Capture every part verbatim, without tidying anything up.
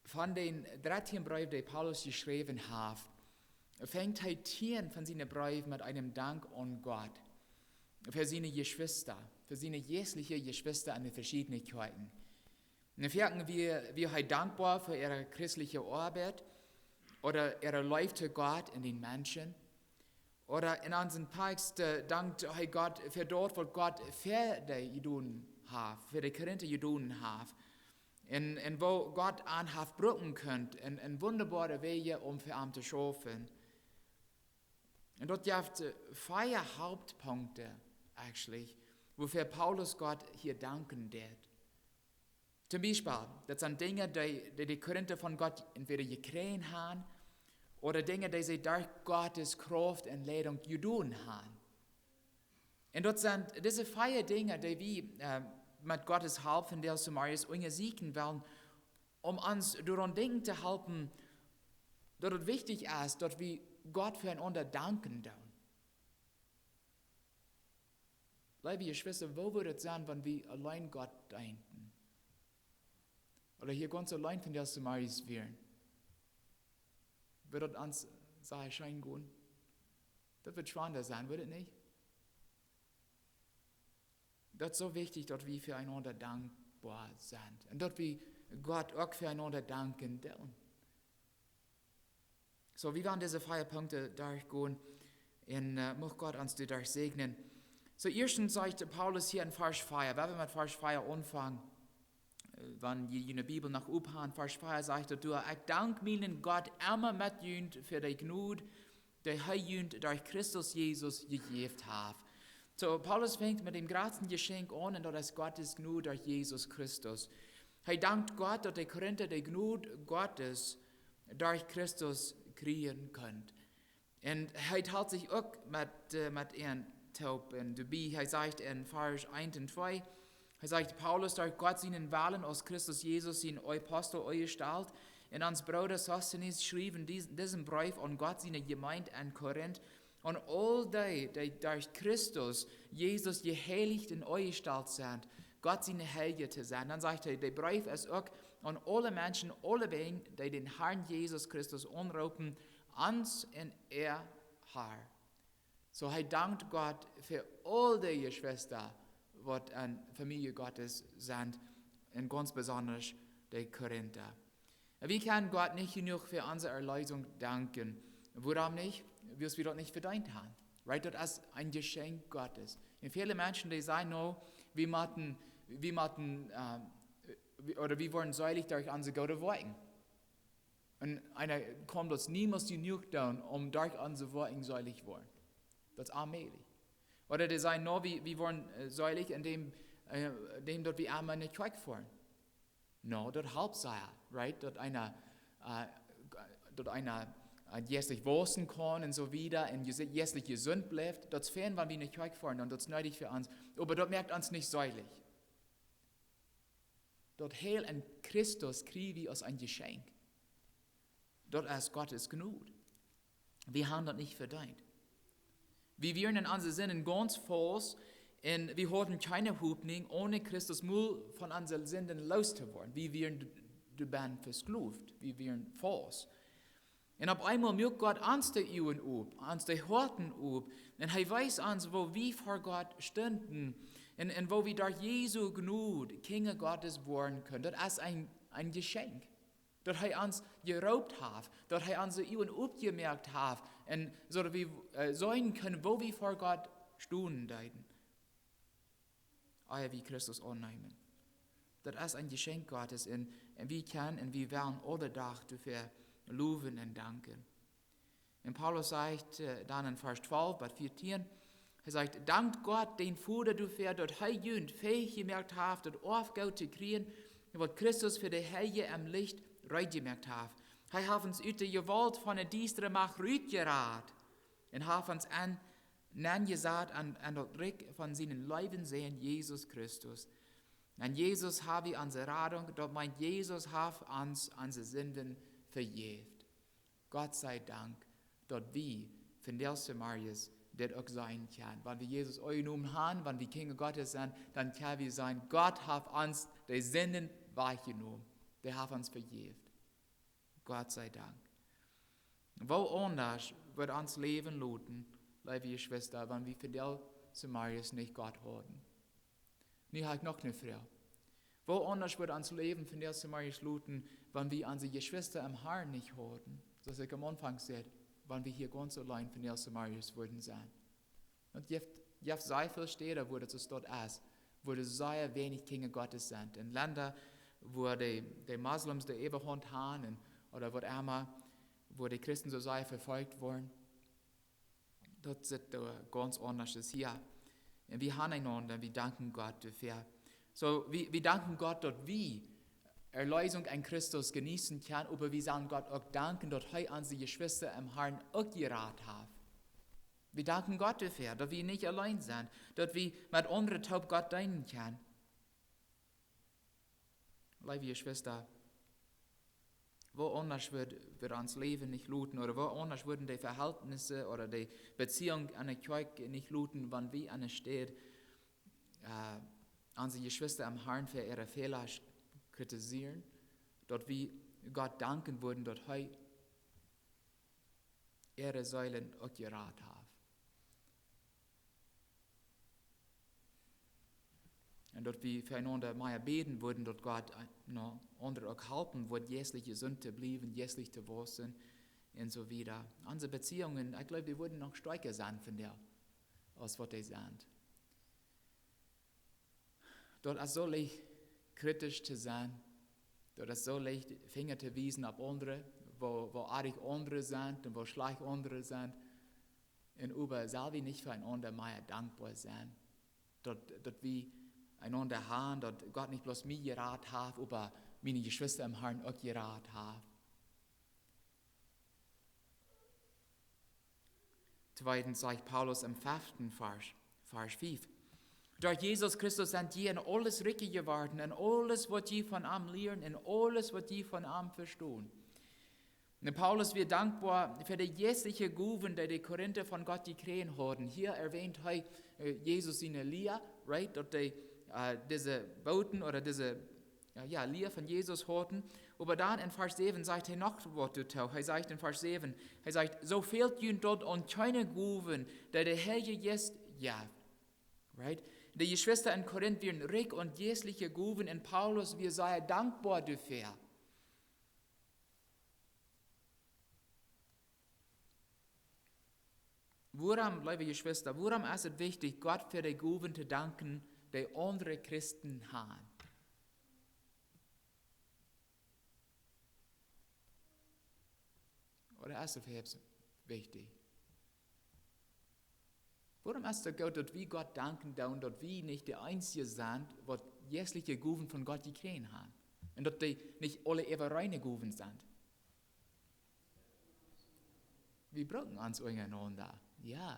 Von dän dartieen Breef, dän Paulus jeschräwen haft, fangt hee tieen von siene Breef met eenen Dank aun Gott fa siene Jeschwista, fa siene jeistliche Jeschwista en de veschiedne Kjoakjen. Un dan foaken wia, wia hee dankboa fa äare christelje Oabeit ooda äare Leew to Gott un dän Menschen. Ooda en onsen Tekst, äh, dankt hee Gott fa daut, waut Gott fa dee jedonen haft, fa de Korinta jedonen haft. Un, un woo Gott an haft brucken kunt en, en wundaboare Wäaj, om fa am to schaufen. Un daut jeft, äh, vea Hauptpunkten, actually, wuafäa Paulus Gott hia danken deed. Toom Biespel, daut sent Dinja, dee, dee de Korinta von Gott entwäda jekjräajen haben, ooda Dinja, dee see derch Gottes Krauft un Leidunk jedonen haben. Un daut sent dise vea Dinja, dee wie, äh, met Gottes Help vondoag zemorjes unjasieekjen wellen, om ons doaraun denkjen to halpen, daut et wichtich es, daut wie Gott fa eenaunda danken doonen. Leewe Jeschwista, woo wudd et sennen, wan wie auleen Gott deenden? Ooda hia gaunz auleen vondoag zemorjes wieren? Wudd daut ons sea scheen gonen? Daut wudd schwanda sennen, wudd et nich? Daut es soo wichtich, daut wie fa eenaunda dankboa sent. Un daut wie Gott uk fa eenaunda danken doonen. Soo, wie woaren dise vea Punkten derchgonen. Un, äh, mucht Gott ons doaderch säajnen. Soo, ieeschtens sajcht Paulus hia en Varsch vea, wan wie met Varsch vea aunfangen, äh, wan jie june Bibel noch op haben, Varsch vea sajcht daut doa: "Ekj dank mienen Gott emma met junt fa de Jnod, dee hee junt derch Christus Jesus jejäft haft." Soo, Paulus fangt met däm jratsten Jeschenkj aun, un daut es Gottes Jnod derch Jesus Christus. Hee dankt Gott, daut de Korinta de Jnod Gottes derch Christus kjrieen kunnen. Un hee talt sikj uk met, äh, met an toop. Un doabie, hee sajcht en Varsch eent un twee, hee sajcht: "Paulus, derch Gott sienen Wellen, aus Christus Jesus sien Apostel aunjestalt, un ons Brooda Sostenes, schriewen dis-, disen Breef aun Gott siene Jemeent en Korint, aun aul dee, dee derch Christus Jesus jeheilicht un aunjestalt sent, Gott siene Heilje to sennen." Dan sajcht hee, de Breef es uk aun aule Menschen, aulewäajen, dee dän Harn Jesus Christus aunroopen, ons en äa Har. Soo, hee dankt Gott fa aul de Jeschwista, waut en Famielje Gottes sent, un gaunz besonda de Korinta. Un wie kjennen Gott nich jenuach fa onse Erleesunk danken. Wuarom nich? Wiels wie daut nich vedeent haben. Right? Daut es een Jeschenkj Gottes. Un väle Menschen, dee sajen: "No, wie motten, wie motten, ähm, wie, ooda wie woaren seelich derch onse goode Woakjen." Un eena kaun daut niemols jenuach doonen, om derch onse Woakjen seelich woaren. Daut es onmäajlich. Ooda dee sajen: "No, wie, wie woaren, äh, seelich, endäm, äh, endäm daut wie emma enne Kjoakj foaren." No, daut halpt sea, right? Daut eena, äh, daut eena, äh, jeistlich wausen kaun un soo wieda un je-, jeistlich jesunt blift. Daut es fein, wan wie enne Kjoakj foaren, un daut es needich fa ons. Oba daut moakt ons nich seelich. Daut Heil en Christus kjrie wie aus een Jeschenkj. Daut es Gottes Jnod. Wie haben daut nich vedeent. Wie wieren en onse Sinden gaunz faust un wie hauden kjeene Hopninj, onen Christus mol von onse Sinden loos to woaren. Wie wieren d-, doabennen vesklowt. Wie wieren faust. Un opp eemol muak Gott ons de Uagen op, ons de Hoaten op. Un hee wees ons, woo wie ver Gott stunden. Un, un woo wie derch Jesu Jnod Kjinja Gottes woaren kunnen. Daut es een, een Jeschenkj. Daut hee ons jeroopt haft. Daut hee onse Uagen opjemoakt haft. Un soo daut wie, äh, seenen kunnen, woo wie ver Gott stonen deeden, ea wie Christus aunneemen. Daut es een Jeschenkj Gottes un, un wie kjennen un wie wellen aule Doag doafäa lowen un danken. Un Paulus sajcht, äh, dan en Varsch twalf bat vieetieen, hee sajcht: "Dankt Gott, dän Voda, doafäa, daut hee junt fähich jemoakt haft, daut Oafgoot to kjrieen, waut Christus fa de Heilje em Licht reed jemoakt haft. Hee haft ons ut de Jewault von de diestre Macht rutjerat un haft ons en nenjesat aun, aun daut Rikj von sienen leewen Sän Jesus Christus. En Jesus hab wie onse Radunk, daut meent, Jesus haft ons onse Sinden vejäft." Gott sie Dank, daut wie vondoag zemorjes dit uk sajen kjennen. Wan wie Jesus aunjenomen haben, wan wie Kjinja Gottes sent, dan kjenn wie sajen: Gott haft ons de Sinden wajchjenomen. Hee haft ons vejäft. Gott sei Dank. Woo aundasch wudd ons Läwen luten, leewe Jeschwista, wan wie vondoag zemorjes nich Gott hauden? Nu ha ekj noch eene Froag. Woo aundasch wudd ons Läwen vondoag zemorjes luten, wan wie onse Jeschwista em Harn nich hauden? Soo aus ekj aum Aunfank säd, wan wie hia gaunz auleen vondoag zemorjes wudden sennen. Daut jeft, jeft sea väl Städen, wua daut soo es, wua doa sea weinich Kjinja Gottes sent. En Lenda, wua de, de Moslems de Äwahaunt haben, un, ooda waut emma, wua de Christen soo sea vefolcht woaren. Daut sitt doa gaunz aundasch aus hia. Un wie haben eenaunda, wie danken Gott doafäa. Soo, wie, wie danken Gott, daut wie Erlösung en Christus jeneeten kjennen, oba wie sellen Gott uk danken, daut hee onse Jeschwista em Harn uk jerat haft. Wie danken Gott doafäa, daut wie nich auleen sent, daut wie met aundre toop Gott deenen kjennen. Leewe Jeschwista, woo aundasch wudd, wudd ons Läwen nich luten, ooda woo aundasch wudden de Vehältnisse ooda de Beziehung aun de Kjoakj nich luten, wan wie aun de Städ, äh, onse Jeschwista em Harn fa äare Fäla kjritisieren, daut wie Gott danken wudden, daut hee äare Seelen uk jerat haft. Un daut wie fa eenaunda mea bäden wudden, daut Gott, äh, no, aundre uk halpen wudd, jeistlich jesunt to bliewen, jeistlich to waussen un soo wieda. Onse Beziehungen, ekj jleew, dee wudden noch stoakja sennen vondoag, aus waut dee sent. Daut es soo leicht kjritisch to sennen. Daut es soo leicht Finja to wiesen opp aundre, woo, woo oaj aundre sent un woo schlajcht aundre sent. Un oba sell wie nich fa eenaunda mea dankboa sennen? Daut, daut wie eenaunda haben, daut Gott nich bloos mie jerat haft, oba miene Jeschwista em Harn uk jerat haft. Tweedens sajcht Paulus em feften Varsch, Varsch fief: Derch Jesus Christus sent jie en aules rikj jeworden, en aules, waut jie von am lieren, en aules, waut jie von am vestonen. Un Paulus wia dankboa fa de jeistliche Gowen, dee de Korinta von Gott jekjräajen hauden. Hia erwähnt hee, äh, Jesus siene Lia, right? Daut dee, äh, dise Boten ooda dise, äh, jo, Lia von Jesus hauden. Oba dan en Varsch säwen sajcht hee noch waut doatoo. Hee sajcht en Varsch säwen, hee sajcht: Soo fält junt daut aun kjeene Gowen, dee de Heilje Jeist jeft. Right? De Jeschwista en Korint wieren rikj aun jeistliche Gowen un Paulus wia sea dankboa doafäa. Wuarom, leewe Jeschwista, wuarom es et wichtich, Gott fa de Gowen to danken, dee aundre Christen haben? Ooda es et fa ons wichtich? Wuarom es et goot, daut wie Gott danken doonen, daut wie nich de eensje sent, waut jeistliche Gowen von Gott jekjräajen haben? Un daut dee nich aule äwa reine Gowen sent? Wie brucken ons unjarenaunda, jo.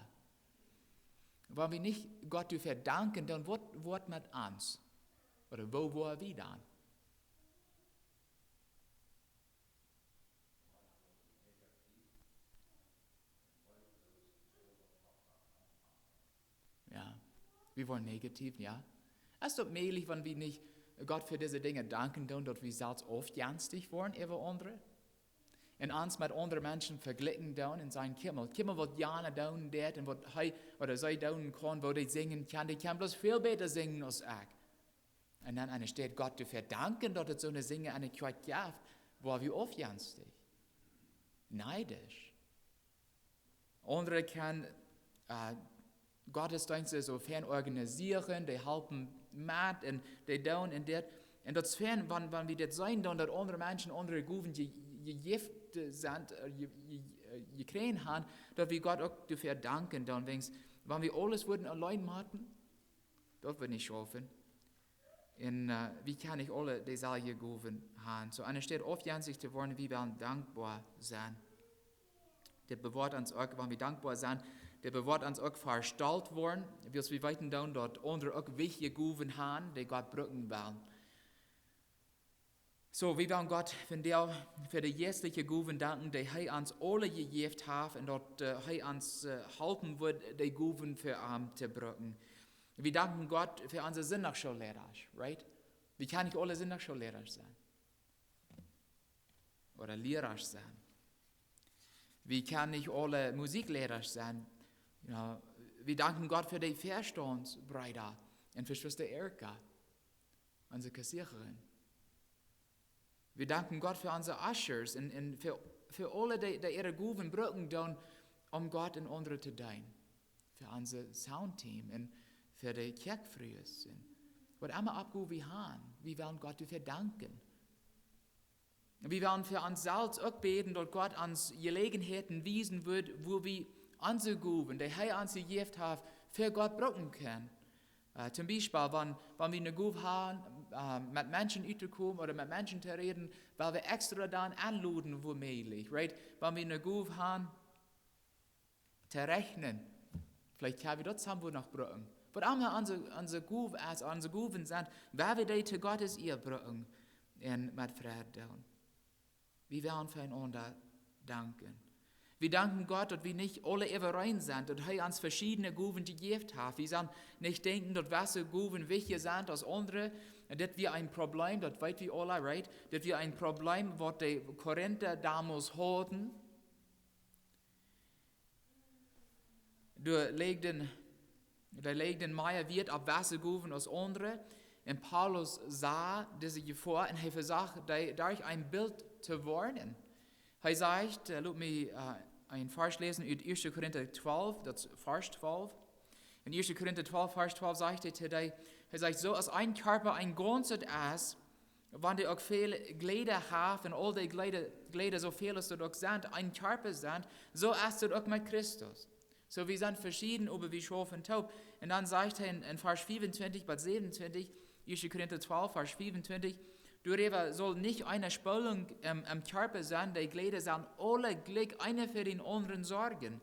Wan wie nich Gott doafäa danken, dan waut woat met ons? Ooda woo woa wie dan? Jo, wie woaren negativ, jo. Es daut mäajlich, wan wie nich Gott fa dise Dinja danken doonen, daut wie selfst aufjenstich woaren äwa aundre? Un ons met aundre Menschen vejlikjen doonen un sajen: Kjikj mol, kjikj mol, waut jana doonen deit un waut hee ooda see doonen kaun, woo dee sinjen kjennen, dee kjennen bloos väl bäta sinjen aus ekj. Un dan enne Städ Gott doafäa danken, daut et soone Sinja enne Kjoakj jeft, woa wie aufjenstich, neidisch. Aundre kjennen, äh, Gottesdeenste soo fein organisieren, dee halpen met un dee doonen un dit. Un daut es fein, wan, wan wie dit seenen doonen, daut aundre Menschen aundre Gowen je-, jejäft, äh, sent, äh, je-, je-, äh, jekjräajen haben, daut wie Gott uk doafäa danken doonen. Wäajens, wan wie aules wudden auleen moaken, daut wudd nich schaufen. Un, äh, wie kjennen nich aule deeselwje Gowen haben. Soo, enne Städ aufjenstich to woaren, wie wellen dankboa sennen. Dit bewoat ons uk, wan wie dankboa sent, dit bewoat ons uk ver stolt woaren, wiels wie weeten dan, daut aundre uk wichtje Gowen haben, dee Gott brucken well. Soo, wie wellen Gott vondoag fa de jeistliche Gowen danken, dee hee ons aule jejäft haft, un daut, äh, hee ons, äh, halpen woat, dee Gowen fa am to brucken. Wie danken Gott fa onse Sindachschoollearasch, right? Wie kjennen nich aule Sindachschoollearasch sennen. ooda Lierasch sennen. Wie kjennen nich aule Musiklierasch sennen. Jo, wie danken Gott fa de Vestaunsbreeda un fa Schwesta Erika, onse Kassiererin. Wie danken Gott fa onse Ushers un, un fa, fa aule, dee, dee äare Gowen brucken doonen, om Gott un aundre to deenen. Fa onse Soundteam un fa de Kjoakjfrues un waut emma Oppgow wie haben. Wie wellen Gott doafäa danken. Wie wellen fa ons selfst uk bäden, daut Gott ons Jeläajenheiten wiesen woat, wua wie onse Gowen, dee hee ons jejäft haft, fa Gott brucken kjennen. Äh, toom Biespel, wan, wan wie eene Gow haben, äh, met Menschen uttokomen ooda met Menschen to räden, well wie extra dan enloden, wua mäajlich, right? Wan wie eene Gow haben, to rechnen. Veleicht kjenn wie daut soo noch brucken. Waut emma onse, onse Gow es, onse Gowen sent, well wie dee to Gott siene Ea brucken un met Freid doonen. Wie wellen fa eenaunda danken. Wie danken Gott, daut wie nich aule äwareen sent, daut hee ons veschiedne Gowen jejäft haft. Wie sellen nich denkjen, daut wesse Gowen wichtja sent aus aundre. Daut wia een Probleem, daut weet wie aule, right? Daut wia een Probleem, waut de Korinta donmols hauden. Doa läden, doa läden mea Wieet opp wesse Gowen aus aundre. Un Paulus sach dise Jefoa un hee vesach, doa, doa een Bilt to woaren. Hee sajcht, äh, lot mie, äh, een Varsch läsen ut Ieeschte Korinta twalf, daut es Varsch twalf. En Ieeschte Korinta twalf, Varsch twalf sajcht hee to dee, hee sajcht: "Soo aus een Kjarpa een Gaunzet es, wan dee uk väl Jleeda haft, un aul dee Jleeda, Jleeda soo väl aus daut uk sent, een Kjarpa sent, soo es daut uk met Christus." Soo, wie sent veschieden, oba wie schaufen toop. Un dan sajcht hee en, en Varsch fiefuntwintich bat säwenuntwintich, Ieeschte Korinta twalf, Varsch fiefuntwintich: "Doaräwa saul nich eene Spolunk em, em Kjarpa sennen, de Jleeda sellen aule jlikj eena fa dän aundren sorjen.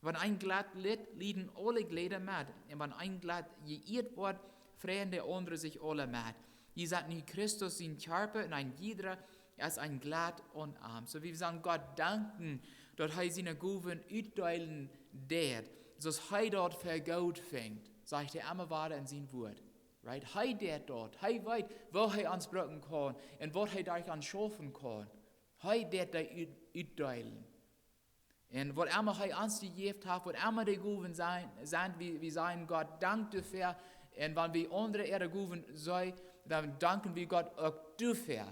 Wan een Jlett litt, lieden aule Jleeda met. Un wan een Jlett jeieet woat, freien de aundre sikj aule met. Jie sent nu Christus sien Kjarpa un een jiedra es een Jlett aun am." Soo, wie sellen Gott danken, daut hee siene Gowen utdeelen deed, soo aus hee daut fa goot finjt, sajcht hee emma wada en sien Wuat. Right? Hee deed daut. Hee weet, woo hee ons brucken kaun un waut hee derch ons schaufen kaun. Hee deed dee ut-, utdeelen. Un waut emma hee ons jejäft haft, waut emma de Gowen sent, sent, wie, wie sajen Gott Dank doafäa. Un wan wie aundre äare Gowen seenen, dan danken wie Gott uk doafäa,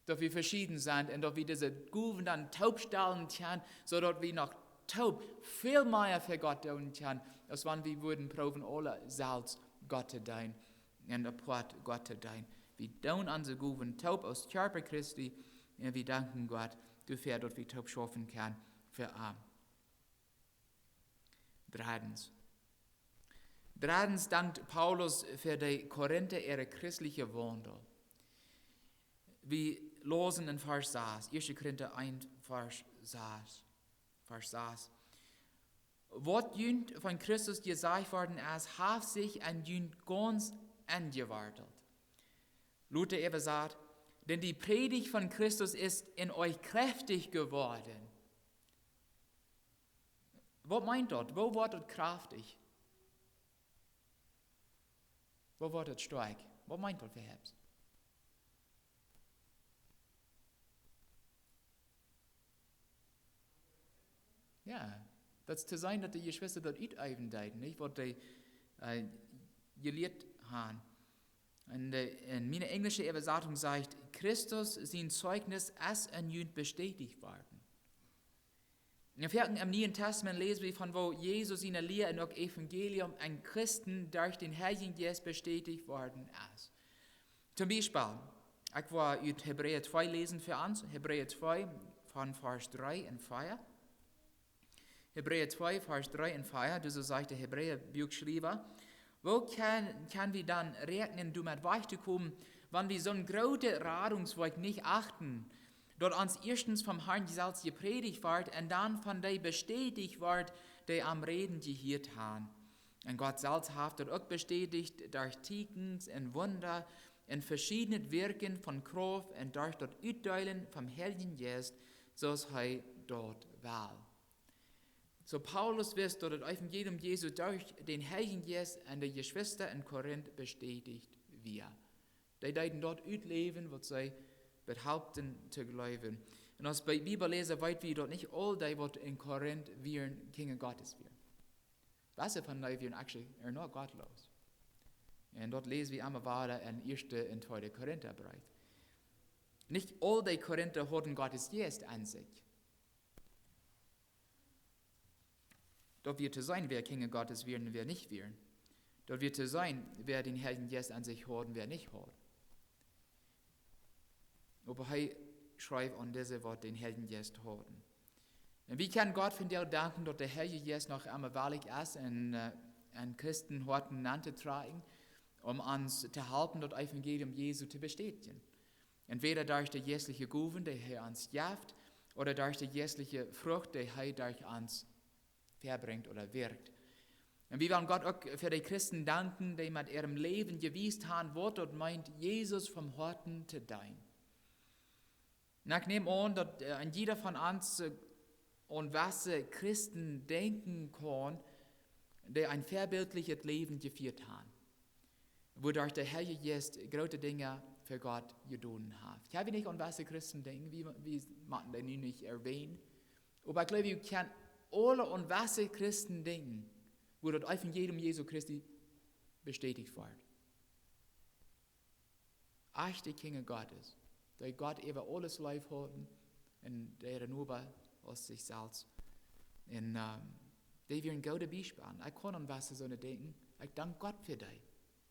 daut wie veschieden sent un daut wie dise Gowen dan toopstalen kjennen, soo daut wie noch toop väl mea fa Gott doonen kjennen, aus wan wie wudden proowen, aule selfst Gott to deenen un apoat Gott to deenen. Wie doonen onse Gowen toop aus Kjarpa Christi un wie danken Gott doafäa, daut wie toop schaufen kjennen fa am. Dreddens. Dreddens dankt Paulus fa de Korinta äare christelje Waundel. Wie läsen en Varsch sas, Ieeschte Korinta eent, Varsch sas, Varsch sas: "Waut junt von Christus jesajcht worden es, haft sikj en junt gaunz enjewortelt." Luther äwasat: "Denn die Predigt von Christus ist in euch kräftig geworden." Waut meent daut? Woo woat daut kjraftich? Woo woat daut stoakj? Waut meent daut fa ons? Jo, daut es to seenen, daut de Jeschwista daut uteewen deeden, nich? Waut dee, äh, jelieet haben. En de, en miene enjlische Äwasatunk sajcht: "Christus sien Zeugnis es en junt bestätigt worden." Un foaken em Nieen Tastament läs wie von, woo Jesus siene Lia un uk Evangelium en Christen derch dän Heiljen Jeist bestätigt worden es. Toom Biespel, ekj well ut Hebräa twee läsen fa ons, Hebräa twee von Varsch dree un vea. Hebräa twee, Varsch dree un vea, doa soo sajcht de Hebräa Buakschriewa: "Woo kjenn, kjenn wie dan räakjnen, doamet wajch to komen, wan wie soon grootet Radungswoakj nich achten, daut ons ieeschtens vom Harn selfst jeprädicht wort un dan von dee bestädicht wort, dee am räden jehieet haben? Un Gott selfst haft daut uk bestädicht derch Tieekjens un Wunda un veschiedne Wirkjen von Krauft un derch daut Utdeelen vom Heiljen Jeist, soo aus hee daut well." Soo Paulus wist, daut daut Evangelium Jesu derch dän Heiljen Jeist aun de Jeschwista en Korinth bestädicht wia. Dee deeden daut utläwen, waut see behaupten to jleewen. Un aus Bi- Bibelläsa weet wie, daut nich aul dee, waut en Korinth wieren, Kjinja Gottes wieren. Wese von dee wieren actually ea noch gottloos. Un daut läs wie emma wada en ieeschte un tweede Korinthbreef. Nich aul dee Korinta hauden Gottes Jeist aun sikj. Daut wia to seenen, wäa Kjinja Gottes wieren un wäa nich wieren. Daut wia to seenen, wäa dän Heiljen Jeist aun sikj haud un wäa nich haud. Oba hee schreef aun dise, waut dän Heiljen Jeist hauden. Un wie kjennen Gott vondoag danken, daut de Heilje Jeist noch emma wellich es, en, äh, en Christenhoaten auntotrigjen, om ons to halpen, daut Evangelium Jesu to bestätjen. Entwäda derch de jeistliche Gowen, dee hee ons jeft, ooda derch de jeistliche Frucht, dee hee derch ons verbrinjt ooda wirkjt. Un wie wellen Gott uk fa de Christen danken, dee met äa Läwen jewiest haben, waut daut meent, Jesus von Hoaten to deenen. Un ekj näm aun, daut, äh, een jieda von ons, äh, aun wese Christen denkjen kaun, dee een väabiltlichet Läwen jefieet haben, woo derch de Heilje Jeist groote Dinja fa Gott jedonen haft. Ekj hab nich aun wese Christen denkjen, wie, wie motten dee nu nich erwähnen. Oba ekj jleew, wie kjennen aule aun wese Christen denkjen, woo daut Evangelium Jesu Christi bestätigt woat. Echte Kjinja Gottes, dee Gott äwa aules leef hauden un dee äaren Noba aus sikj selfst. Un, ähm, dee wieren goode Biespels. Ekj kaun aun wese soone denkjen. Ekj dank Gott fa dee.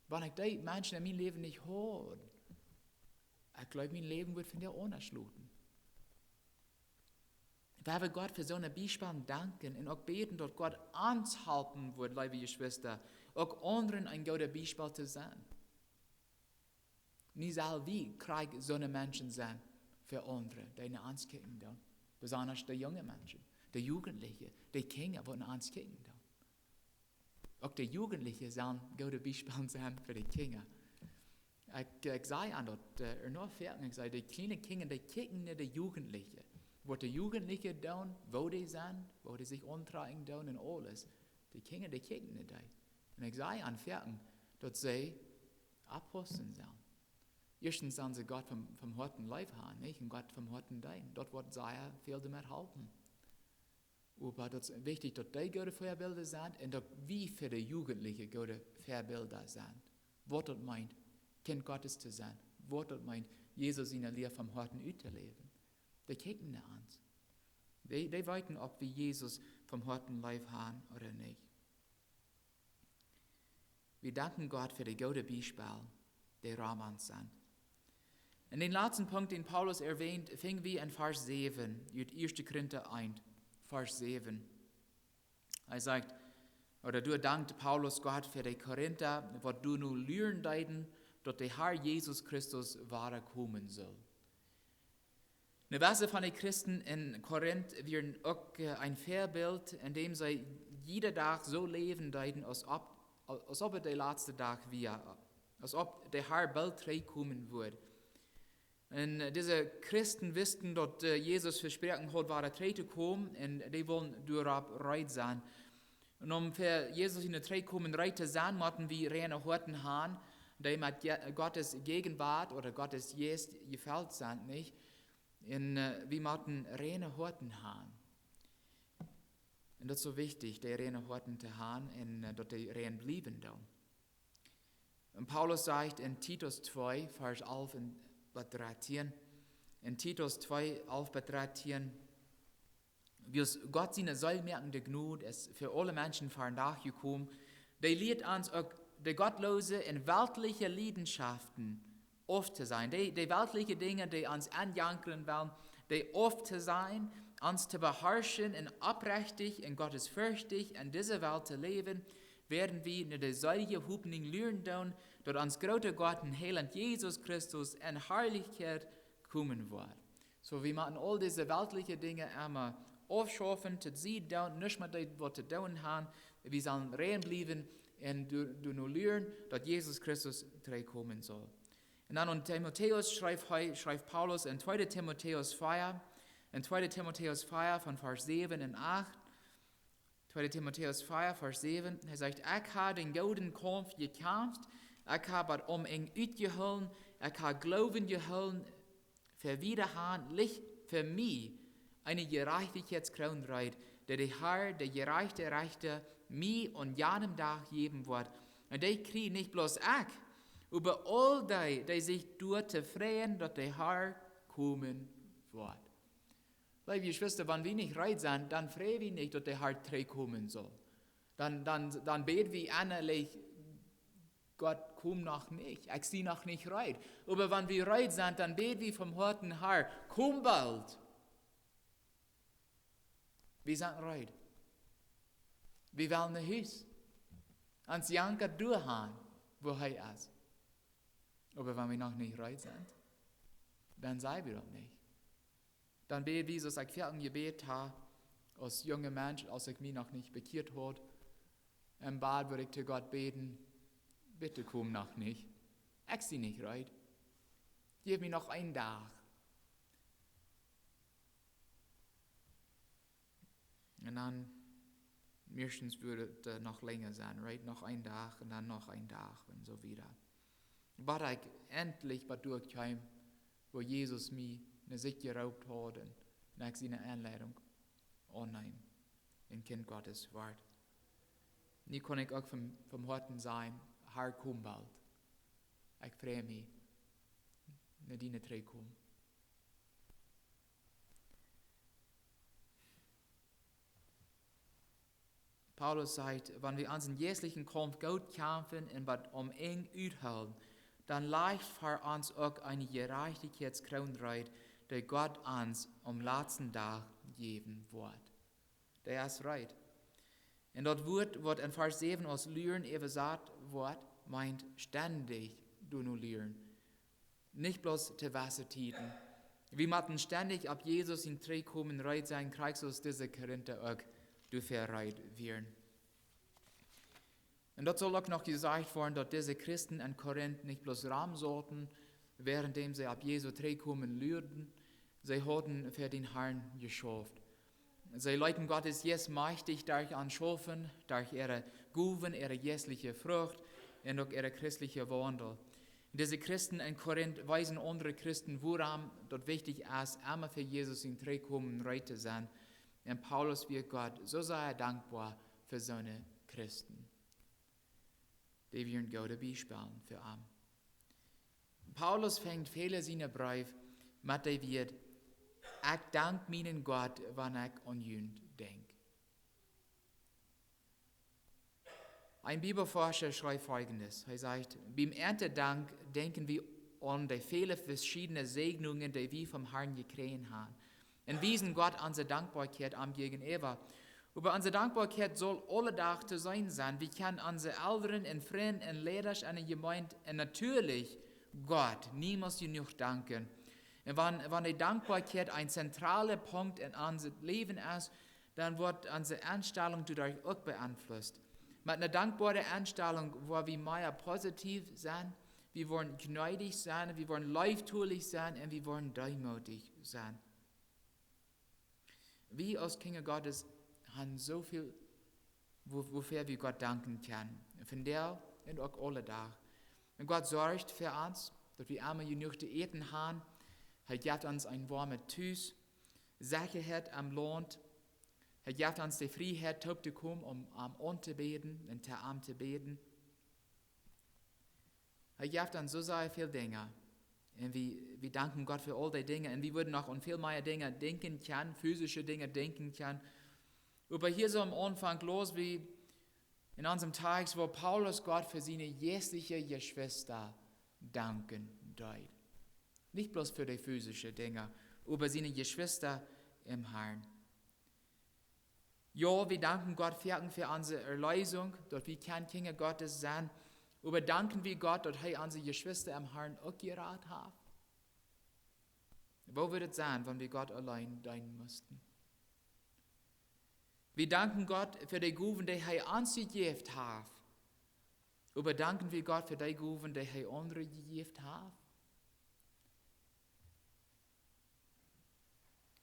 Wan ekj dee Menschen en mien Läwen nich haud, ekj jleew, mien Läwen wudd vondoag aundasch loten. Wie wellen Gott fa soone Biespels danken un uk bäden, daut Gott ons halpen wudd, leewe Jeschwista, uk aundren een goodet Biespel to sennen. Nu sell wie krakjt soone Menschen sennen fa aundre, dee no ons kjikjen doonen. Besonda de junge Menschen, de Jugendliche, de Kjinja, waut no ons kjikjen doonen. Uk de Jugendliche sellen goode Biespels sennen fa de Kjinja. Ekj, ekj saj aun daut, äh, ea noch foaken, ekj saj, de kjliene Kjinja, dee kjikjen no de Jugendliche. Waut de Jugendliche doonen, woo dee sent, woo dee sikj auntrakjen doonen un aules. De Kjinja, dee kjikjen no dee. Un ekj saj aun foaken, daut see oppaussen sellen. Ieeschtens sellen see Gott von, von Hoaten leef haben, nich? Un Gott von Hoaten deenen. Daut woat sea väl doamet halpen. Oba daut es wichtich, daut dee goode Väabilda sent un daut wie fa de Jugendliche goode Väabilda sent. Waut daut meent, Kjint Gottes to sennen. Waut daut meent, Jesus siene Lia von Hoaten uttoläwen. Dee kjikjen no ons. Dee, dee weeten, auf wie Jesus von Hoaten leef haben ooda nich. Wie danken Gott fa de goode Biespels, dee rom ons sent. Un dän latsten Punkt, dän Paulus erwähnt, finj wie en Varsch säwen, ut ieeschte Korinta eent, Varsch säwen. Hee sajcht, ooda doa dankt Paulus Gott fa de Korinta, waut doano luaren deeden, daut de Herr Jesus Christus wada komen sull. Nu, wese von de Christen en Korinth wieren uk, äh, een Väabilt, endäm see jieda Dach soo läwen deeden, aus auf, aus auf de latste Dach wia, aus auf de Herr boolt trigjkomen wudd. Un, äh, dise Christen wisten, daut, äh, Jesus vesproaken haud, wada trigjtokomen, un dee wullen doaropp reed sennen. Un om fa Jesus siene Trigjkomen reed to sennen, motten wie reine Hoaten haben, dee met Je-, Gottes Jäajenwoat ooda Gottes Jeist jefelt sent, nich? Un, äh, wie motten reine Hoaten haben. Un daut es soo wichtich, dee reine Hoaten to haben un, äh, daut dee rein bliewen doonen. Un Paulus sajcht en Titus twee, Varsch alf un bat dartieen, en Titus twee, alf bat dartieen, wiels Gott siene seelmoakende Jnod es fa aule Menschen vondoag jekomen, dee lieet ons uk de gottloose un weltliche Leidenschaften auftosajen. Dee, dee weltliche Dinja, dee ons aunjankren wellen, dee auftosajen, ons to beharschen un oprechtich un gottesferchtich en dise Welt to läwen, wäarent wie no de seelje Hopninj luaren doonen, daut ons groota Gott un Heilaunt Jesus Christus en Harlichkjeit komen woat. Soo, wie motten aul dise weltliche Dinja emol aufschaufen, to Sied doonen, nuscht met dee waut to doonen haben. Wie sellen rein bliewen un do-, doano luaren, daut Jesus Christus trigjkomen saul. Un dan aun Timotäus schreef hee, schreef Paulus en tweede Timotäus vea, en tweede Timotäus vea von Varsch säwen un acht, tweede Timotäus vea, Varsch säwen, hee sajcht: "Ekj hab dän gooden Kaumf jekjamft, ekj hab daut Omenj utjehoolen, ekj hab Gloowen jehoolen, fa woo dee han, Licht, fa mie eene Jerajchtichkjeitskroon reed, dee de Herr, de jerajchte Rechta, mie aun janem Dach jäwen woat. Un dee kjrie nich bloos ekj, oba aul dee, dee sikj doa to freien, daut de Herr komen woat. Leewe Jeschwista, wan wie nich reed sent, dan frei wie nich, daut de Herr trigjkomen saul. Dan, dan, dan bäd wie ennalich: Gott, komm noch nich, ekj sie noch nich reed. Oba wan wie reed sent, dan bäd wie vom Hoaten: Herr, komm boolt. Wie sent reed. Wie wellen no Hus. Ons jankat doa han, wua hee es. Oba wan wie noch nich reed sent, dan saj wie daut nich. Dan bäd wie, soo aus ekj foaken jebät ha, aus junga Mensch, aus ekj mie noch nich bekjieet haud, em Bad wudd ekj to Gott bäden: Bitte komm noch nich. Ekj sie nich reed. Jeff mie noch eenen Dach. Un dan, meistens wudd et, äh, noch lenja sennen, right? Noch een Dach un dan noch een Dach un soo wieda. Bat ekj endlich bat doa kjeem, wua Jesus mie no sikj jeroopt haud un, un ekj siene Enleidunk aunneem un Kjint Gottes wort. Nu kaun ekj uk vom, vom Hoaten sajen: Herr, komm boolt. Ekj frei mie no diene Trigjkomen. Paulus sajcht: Wan wie onsen jeistlichen Kaumf goot kjamfen un waut om Enj uthoolen, dan lajcht fa ons uk eene Jerajchtichkjeitskroon reed, dee Gott ons aum latsten Dach jäwen woat. Dee es reed. Un daut Wuat, waut en Varsch säwen aus luren äwasat woat, meent stendich doano luren. Nich bloos to jewesse Tieden. Wie motten stendich opp Jesus sien Trigjkomen reed sennen, krakjt soo aus dise Korinta uk doafäa reed wieren. Un daut saul uk noch jesajcht woaren, daut dise Christen en Korinth nich bloos romsauten, währenddem see opp Jesu Trigjkomen luaden, see hauden fa dän Herrn jeschauft. See leeten Gottes Jeist majchtich derch an schaufen, derch äare Gowen, äare jeistliche Frucht un uk äare christliche Waundel. Dise Christen en Korinth wiesen aundre Christen, wuarom daut wichtich es, emma fa Jesus sien Trigjkomen reed to sennen. Un Paulus wia Gott soo sea dankboa fa soone Christen. Dee wieren goode Biespels fa am. Paulus fangt väle siene Breew met de Wieed: Ekj dank mienen Gott, wan ekj aun junt denkj. Een Bibelforscha schrift foljendet. Hee sajcht: Biem Erntedank denkjen wie aun de väle veschiedne Säajnungen, dee wie vom Herrn jekjräajen haben, un wiesen Gott onse Dankboakjeit am jäajenäwa. Oba onse Dankboakjeit saul aule Dach to seenen sennen. Wie kjennen onse Elren un Frind un Leidasch enne Jemeent un natieelich Gott niemols jenuach danken. Un wan, wan de Dankboakjeit een zentrala Punkt en ons Läwen es, dan woat onse Enstalunk doaderch uk beeinflusst. Met eene dankboare Enstalunk woa wie mea positiv sennen, wie woaren jnädich sennen, wie woaren leeftolich sennen un wie woaren deemootich sennen. Wie aus Kjinja Gottes haben soo väl, wua-, wuafäa wie Gott danken kjennen. Vondoag un uk aule Dach. Un Gott sorcht fa ons, daut wie emma jenuach to äten haben. Hee jeft ons een woamet Tus, Sechaheit aum Launt. Hee jeft ons de Frieheit, toop to komen, om am auntobäden un to am to bäden. Hee jeft ons soo sea väl Dinja. Un wie, wie danken Gott fa aul dee Dinja. Un wie wudden noch aun väl mea Dinja denkjen kjennen, physische Dinja denkjen kjennen. Oba hia soo aum Aunfank läs wie en onsem Tekjst, woo Paulus Gott fa siene jeistliche Jeschwista danken deed. Nich bloos fa de physische Dinja, oba siene Jeschwista em Herrn. Jo, wie danken Gott foaken fa onse Erleesunk, daut wie kjeene Kjinja Gottes sent. Oba danken wie Gott, daut hee onse Jeschwista em Herrn uk jerat haft? Woo wudd et sennen, wan wie Gott auleen deenen musten? Wie danken Gott fa de Gowen, dee hee ons jejäft haft. Oba danken wie Gott fa de Gowen, dee hee aundre jejäft haft?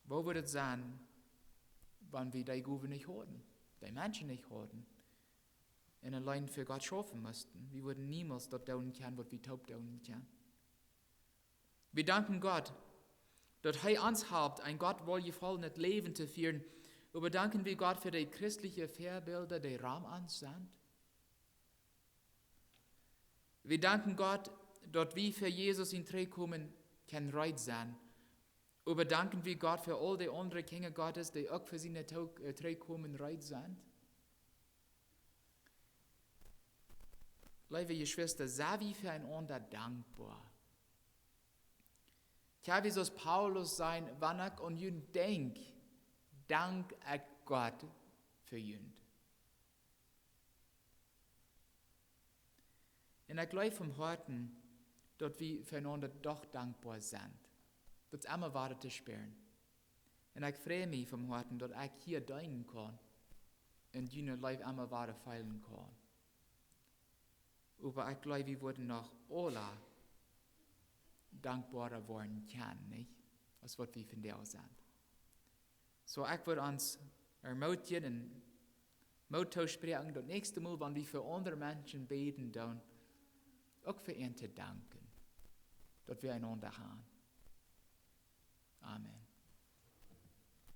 Woo wudd et sennen, wan wie dee Gowen nich hauden, dee Menschen nich hauden, un auleen fa Gott schaufen musten? Wie wudden niemols daut doonen kjennen, waut wie toop doonen kjennen. Wie danken Gott, daut hee ons halpt, een Gott woljefaulenet Läwen to fieren. Oba danken wie Gott fa de christelje Väabilda, dee rom ons sent. Wie danken Gott, daut wie fa Jesus sien Trigj komen kjennen reed sennen. Oba danken wie Gott fa aul de aundre Kjinja Gottes, dee uk fa sien Too-, äh, Trigj komen reed sent. Leewe Jeschwista, sent wie fa eenaunda dankboa? Kjenn wie soo aus Paulus sajen: Wan ekj aun junt denkj, dank ekj Gott fa junt. Un ekj jleew von Hoaten, daut wie fa eenaunda doch dankboa sent. Daut es emma wada to spieren. Un ekj frei mie von Hoaten, daut ekj hia deenen kaun un june Leew emma wada feelen kaun. Oba ekj jleew, wie wudden noch aula dankboara woaren kjennen, nich? Aus waut wie vondoag sent. Soo, ekj wudd ons ermootjen un Moot toospräakjen, daut näakjste Mol, wan wie fa aundre Menschen bäden doonen, uk fa an to danken, daut wie eenaunda haben. Amen.